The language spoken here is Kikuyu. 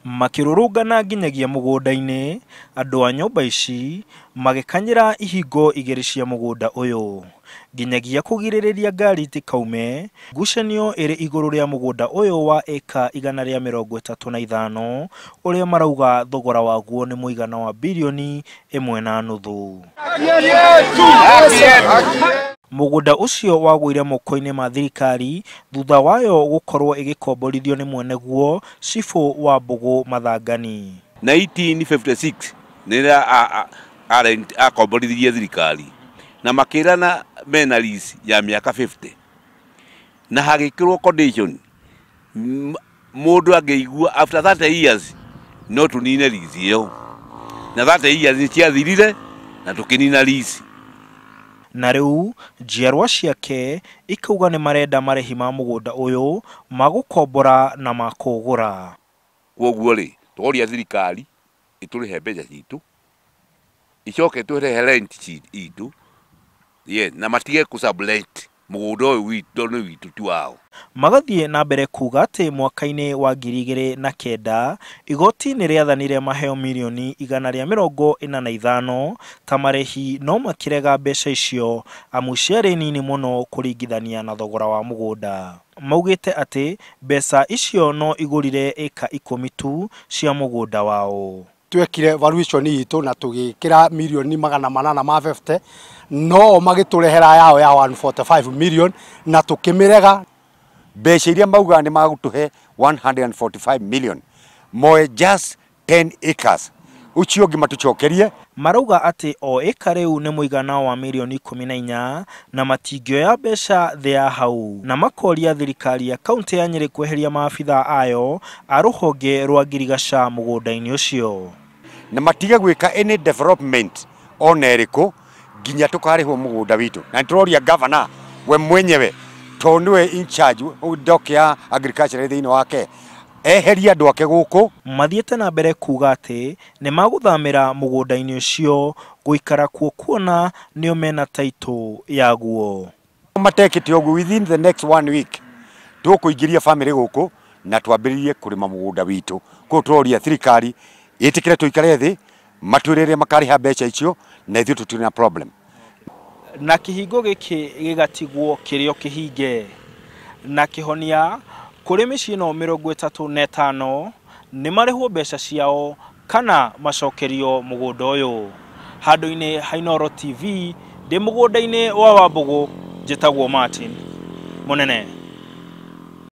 Makĩrũrũngana nginyagia mũgũnda-inĩ, andũ a nyũmba ici magĩkanyĩra ihingo igĩrĩ cia mũgũnda ũyũ nginyagia kũgirĩrĩria ngari itikaume. Ngucanio ĩrĩ igũrũ rĩa mũgũnda ũyũ wa ĩka 135 ũrĩa marauga thogora waguo nĩ mũigana wa 1.5 birioni. Mũgũnda ũcio wagũire moko-inĩ ma thirikari thutha wayo gũkorwo ĩgĩkomborithio nĩ mwene guo, Cibũ wa Mbũgũ Mathangani. 1956 nĩrĩa akomborithirie thirikari na makĩrana mena lease ya mĩaka 50, na hagĩkĩrwo condition mũndũ angĩigua after 30 years no tũnine lease ĩyo, na 30 years nĩ ciathirire na tũkĩnina lease. Na rĩu njiarwa ciake ikauga nĩ marenda marĩhi ma mũgũnda ũyũ magũkombora na makũgũra. Koguo rĩ, tũroria thirikari ĩtũrĩhe mbeca citũ, icoke ĩtũrĩhe rent itũ, yes, na matige kũ sublet mũgũnda ũyũ witũ, nĩ witũ, ti wao. Magathiĩ na mbere kuga atĩ mwaka-inĩ wa 2009 igoti nĩ rĩathanire maheo 145 mirioni ta marĩhi, no makĩrega mbeca icio amu ciarĩ nini mũno kũringithania na thogora wa mũgũnda. Maugĩte atĩ mbeca icio no igũrire ĩka 10 tu cia mũgũnda wao. Twekire valuation itũ na tũgĩkĩra 850 mirioni, no magĩtũrehera yao ya 145 million na tũkĩmĩrega. Mbeca iria maugaga nĩ magũtũhe 145 million, moe just 10 acres, ũcio ũngĩ matũcokerie. Marauga atĩ o ĩka rĩu nĩ mũigana wa 14 mirioni na matingĩoya mbeca thĩ ya hau, na makoria thirikari ya kaunti ya Nyĩrĩ kweheria maabitha ayo a rũhonge rwa ngirigaca mũgũnda-inĩ ũcio. Na matige gwĩka any development ona ĩrĩkũ nginya tũkarĩhwo mũgũnda witũ. Na nĩtũroria governor we mwenyewe, tondũ nĩwe in charge dock ya agriculture thĩinĩ wake, eherie andũ ake gũkũ. Mathiĩte na mbere kuga atĩ nĩ magũthamĩra mũgũnda-inĩ ũcio gũikara kuo, kuona nĩo mena taitũ yaguo. Matekĩte ũguo, within the next one week tũkũingĩria family gũkũ na twambĩrĩrie kũrĩma mũgũnda witũ. Koguo tũroria thirikari ĩtĩkĩre tũikare thĩ, matwĩre rĩrĩa makarĩha mbeca icio, na ithuĩ tũtirĩ na problem. Na kĩhingo gĩkĩ gĩgatigwo kĩrĩ o kĩhinge, na kĩhonia kũrĩ mĩciĩ ĩno 35 nĩ marĩhwo mbeca ciao kana macokerio mũgũnda ũyũ. Handũ-inĩ ha Inooro TV, ndĩ mũgũnda-inĩ wa Wambũgũ, njĩtagwo Martin Mũnene.